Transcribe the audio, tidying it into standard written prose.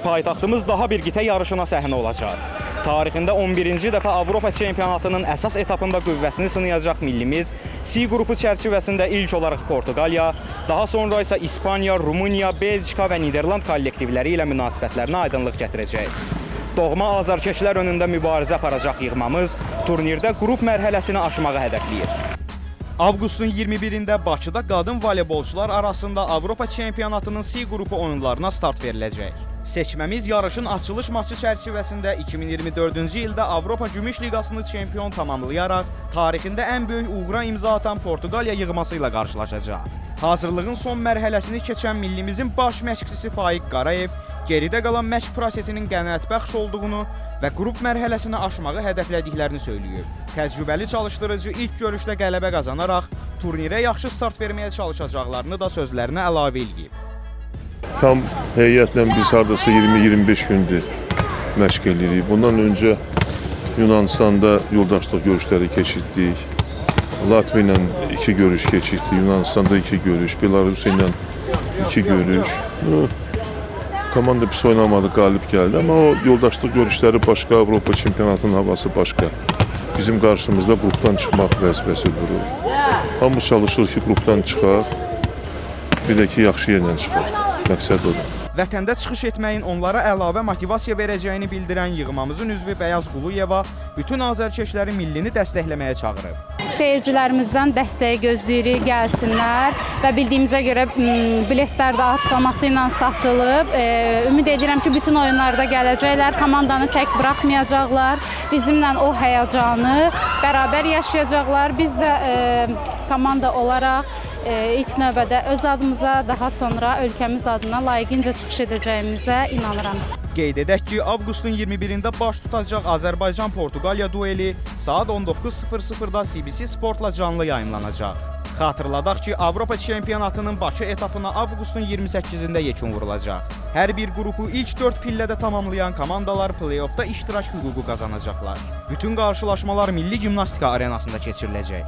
Paytaxtımız daha bir qitə yarışına səhnə olacaq. Tarixində 11-ci dəfə Avropa çempionatının əsas etapında qüvvəsini sınayacaq millimiz C qrupu çərçivəsində ilk olaraq Portuqaliya, daha sonra isə İspaniya, Rumıniya, Belçika və Niderland kollektivləri ilə münasibətlərinə aydınlıq gətirəcək. Doğma azarkeşlər önündə mübarizə aparacaq yığmamız turnirdə qrup mərhələsini aşmağı hədəfləyir. Avqustun 21-də Bakıda qadın voleybolçular arasında Avropa çempionatının C qrupu oyunlarına start veriləcək. Seçməmiz yarışın açılış maçı çərçivəsində 2024-cü ildə Avropa Gümüş Liqasını çempion tamamlayaraq tarixində ən böyük uğura imza atan Portuqaliya yığması ilə qarşılaşacaq. Hazırlığın son mərhələsini keçən millimizin baş məşqçisi Faiq Qarayev geridə qalan məşq prosesinin qənaətbəxş olduğunu və qrup mərhələsini aşmağı hədəflədiklərini söyləyib. Təcrübəli çalışdırıcı ilk görüşdə qələbə qazanaraq turnirə yaxşı start verməyə çalışacaqlarını da sözlərinə əlavə eləyib. Tam heyətlə biz hardasa 20-25 gündür məşq eləyirik. Bundan öncə Yunanistanda yoldaşlıq görüşləri keçirtdik. Latviya ilə 2 görüş keçirtdik, Yunanistanda 2 görüş, Belarus ilə 2 görüş. Komanda pis oynamadı, qalib gəldi, amma o yoldaşlıq görüşləri başqa, Avropa çempionatının havası başqa. Bizim qarşımızda qrupdan çıxmaq vəzifəsi durur. Hamı çalışır ki, qrupdan çıxaq, bir də ki, yaxşı yerlə çıxaq. Məqsəd odur. Vətəndə çıxış etməyin onlara əlavə motivasiya verəcəyini bildirən yığmamızın üzvü Bəyaz Quluyeva bütün azərkeşləri millini dəstəkləməyə çağırıb. Seyircilərimizdən dəstəyi gözləyirik, gəlsinlər və bildiyimizə görə biletlər də artırması ilə satılıb. Ümid edirəm ki, bütün oyunlarda gələcəklər, komandanı tək buraxmayacaqlar, bizimlə o həyəcanı bərabər yaşayacaqlar. Biz də komanda olaraq ilk növbədə öz adımıza, daha sonra ölkəmiz adına layiqincə çıxış edəcəyimizə inanıram. Qeyd edək ki, avqustun 21-də baş tutacaq Azərbaycan-Portuqaliya dueli saat 19:00-da CBC Sportla canlı yayımlanacaq. Xatırladaq ki, Avropa çempionatının Bakı etapına avqustun 28-də yekun vurulacaq. Hər bir qrupu ilk 4 pillədə tamamlayan komandalar play-offda iştirak hüququ qazanacaqlar. Bütün qarşılaşmalar Milli Gimnastika arenasında keçiriləcək.